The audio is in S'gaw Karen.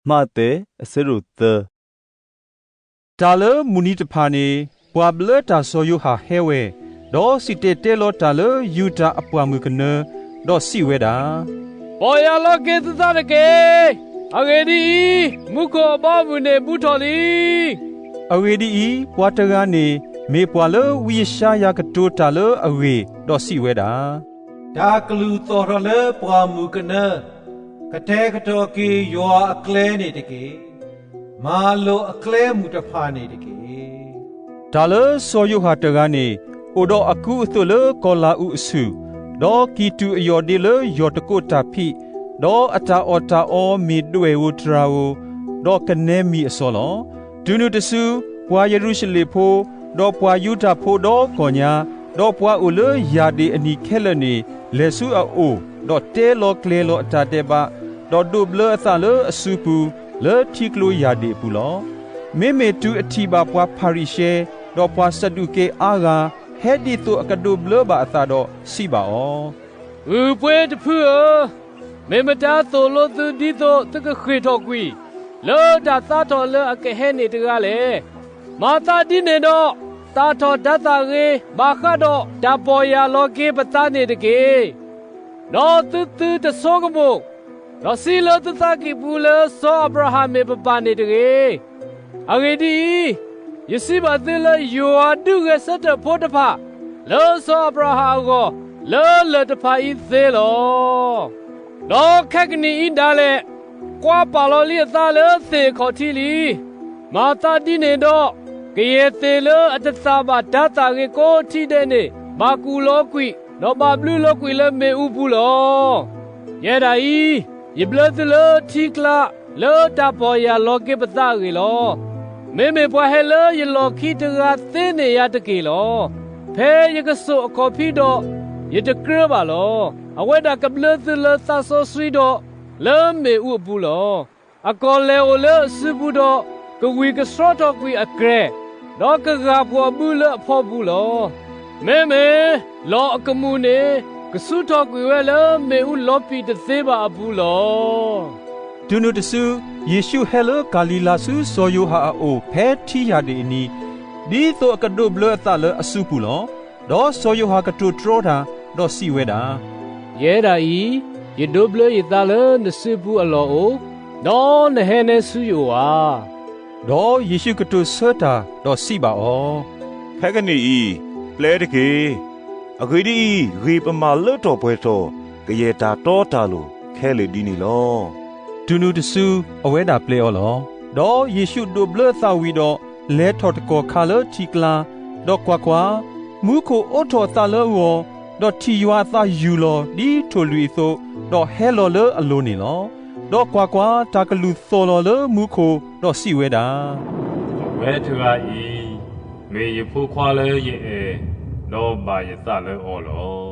မးသဲ အဆၢဒိၣ်သၢ. တၢ်လၢမုၢ်နံၤတဖၣ်န့ၣ် ပှၤဘျၢတၢ်စီၤယိၤဟၣ်ဟဲဝဲ, ဒီးစံၣ်တဲၤတဲလီၤတၢ်လၢယူဒၤအပှၢ်မုၣ်ကနၢ, ဒီးစံးဝဲဒၣ်, ပီၢ်ယၢ်လီၤက့ၤသုသးတက့ၢ်. အဂ့ၢ်ဒ်အံၤ, မူခိၣ်အဘီအမုၢ်န့ၣ်ဘူးထီၣ်လံ. အဂ့ၢ်ဒ်အံၤ, ပှၤတဂၤန့ၣ် မ့ၢ်ပှၤလၢဝံယၡါယၤကတိၤတၢ်လၢအဂ့ၢ်, ဒီးစံးဝဲဒၣ်, တၢ်ကလုၢ်သီၣ်ထီၣ်လၢပှၢ်မုၣ်ကနၢ, ကတဲာ်ကတီၤက့ၤယွၤအကျဲန့ၣ်တက့ၢ်. မၤလိာ်အကျဲမုၢ်တဖၣ်န့ၣ်တက့ၢ်. တၢ်လၢစီၤယိၤဟၣ်တဂၤန့ၣ် အိၣ်ဒီးအကူအသိးလၢကီၤလၤအူးအဆူၣ်, ဒီးကံၢ်တူာ်အယီၢ်ဒ့လၢယီၢ်တကိးတၢ်ဖံး, ဒီးအတၢ်အီၣ်တၢ်အီမ့ၢ်ဒွဲၣ်ဧိၤတြၤဧိၤ, ဒီးကနဲမံၤအစီလီၤ. တုၤနုၤတစု ပှၤယရူၤၡလ့ၣ်ဖိ, ဒီးပှၤယူဒၤဖိဒီကီၢ်ညါ, ဒီးပှၤအိၣ်လၢယၢ်ဒ့ၣ်အနံၤခဲလၢာ်န့ၣ် လဲၤဆူအအိၣ်, ဒီးတဲလီၤကျဲၤလီၤအတၢ်ဒဲးဘး, ဒီးဒိးဘျၢအသးလၢအစုပူၤ လၢထံကျိယၢ်ဒ့ၣ်အပူၤလီၤ. မ့မ့ၢ်တုၤအထံၣ်ဘၣ်ပှၤဖၤရံၤၡဲ ဒီးပှၤစဒူးကဲအါဂၤ ဟဲဒ်သိးအကဒိးဘျၢဘၣ်အသးဒီးစံးဘၣ်အီၤ, ဂုၢ်ပှ့ၤတဖုဧၢ, မ့ၢ်မတၤသိၣ်လိသုဒ်သိးသုကဃ့ၢ်ထီၣ်ကွံာ် လၢတၢ်သါထီၣ်လၢအကဟဲန့ၣ်တဂၤလဲၣ်. မၤသးဒ်န့ၣ်ဒီး သၣ်ထီၣ်ဒၣ်သၣ်ဂ့ၤ ဘၣ်ဃးဒီးတၢ်ပီၢ်ယၢ်လီၤက့ၤပသးန့ၣ်တက့ၢ်. ဒီးသုသုတဆိကမိၣ်, ဒီးစံးလၢသုသးကံၢ်ပူၤလၢစီၤအၤဘြၤဟၣ်မ့ၢ်ပပၢ်န့ၣ်တဂ့ၤ. အဂ့ၢ်ဒ်အံၤ, ယစံးဘၣ်သုလၢယွၤဒုးဂဲၤဆၢထၢၣ်ဖိတဖၣ် လၢစီၤအၤဘြၤဟၣ်အဂီၢ် လၢလၢၢ်တဖၣ်အံၤသ့လီၤ. ဒီးခဲကနံၣ်အံၤဒၣ်လဲာ် ကွၢ်ပာ်လီၤလံအသးလၢသ့ၣ်အခီၣ်ထံးလံ. မၤသးဒ်န့ၣ်ဒီး ကယဲၢ်သ့ၣ်လၢအတသၣ်ဘၣ်ဒၣ်သၣ်ဂ့ၤကိးထံၣ်ဒဲးန့ၣ် ဘၣ်ကူၣ်လီၤကွံာ် ဒီးဘၣ်ဘျုးလီၤကွံာ်လၢမ့ၣ်အူပူၤလီၤ. ယဲဒၣ်အံၤ, ယဘျၢသုလၢထံကျါ လၢတၢ်ပီၢ်ယၢ်လီၤက့ၤပသးအဂ့ၢ်လီၤ. မ့မ့ၢ်ပှၤဟဲလၢယလီၢ်ခံတဂၤသ့န့ၢ်ယၤတက့ၢ်လီၤ. ဖဲယကစိာ်အခီၣ်ဖံးဒီး ယတကြၢးဘၣ်လီၤ. အဝဲဒၣ်ကဘျၢသုလၢသးစီဆှံဒီး လၢမ့ၣ်အူအပူၤလီၤ. အကီၢ်လဲၤအိၣ်လၢအစုပူၤဒီး ကဝံၢ်ကဆှီထီၣ်ကွံာ်အကြဲၢ်, ဒီးကဂၢ်ဖှီၣ်အဘုလၢအဖီပူၤလီၤ. မ့မ့ၢ်လီၢ်အကမူၣ်န့ၣ် ကဆူထီၣ်ကွံာ်ဝဲလၢမ့ၣ်အူလီၤပံာ်တသ့ဘၣ်အပူၤလီၤ. တုၤနုၤတစု ယ့ၣ်ရှူးဟဲလၢကၤလံၤလါဆူစီၤယိၤဟၣ်အအိၣ်ဖဲထံယၢ်ဒ့ၣ်အနံၤ, ဒ်သိးအကဒိးဘျၢအသးလၢအစုပူၤလီၤ. ဒီးစီၤယိၤဟၣ်ကတိၤတြီတၢ်, ဒီးစံးဝဲဒၣ်, ယဲဒၣ်အံၤ, ယဒိးဘျၢယသးလၢနစုပူၤအလီၢ်အိၣ်, ဒီးနဟဲနဲဆူယအိၣ်ဧါ. ဒီးယ့ၣ်ရှူးကတိၤဆၢတၢ်, ဒီးစံးဘၣ်အီၤ, ဖဲကနံၣ်အံၤ, ပျဲတက့ၢ်. အဂ့ၢ်ဒ်အံၤ, ဂ့ၢ်ပမၤလၢထီၣ်ပှဲၤထီၣ် ကယဲၢ်တၢ်တီတၢ်လိၤခဲလၢာ်ဒ်န့ၣ်လီၤ. တုၤနုၤတစု အဝဲဒၣ်ပျဲအီၤလီၤ. ဒီးယ့ၣ်ရှူးဒိးဘျၢအသးဝံၤဒီး လဲၤထီၣ်တကီၢ်ခါလၢထံကျါ, ဒီးကွၢ်ကွၢ်, မူခိၣ်အိးထီၣ်အသးလၢအဂီၢ်, ဒီးထံၣ်ယွၤအသးယူၢ်လီၤဒ်ထိၣ်လွံၣ်အသိး, ဒီးဟဲလီၤလၢအလိၤန့ၣ်လီၤ. ဒီးကွၢ်ကွၢ်, တၢ်ကလုၢ်သီၣ်လီၤလၢမူခိၣ်, ဒီးစံးဝဲဒၣ်, အဝဲတဂၤအံၤ မ့ၢ်ယဖိခွါလၢယအဲၣ်, ဒီးဘၣ်ယသးလၢအီၤလီၤ.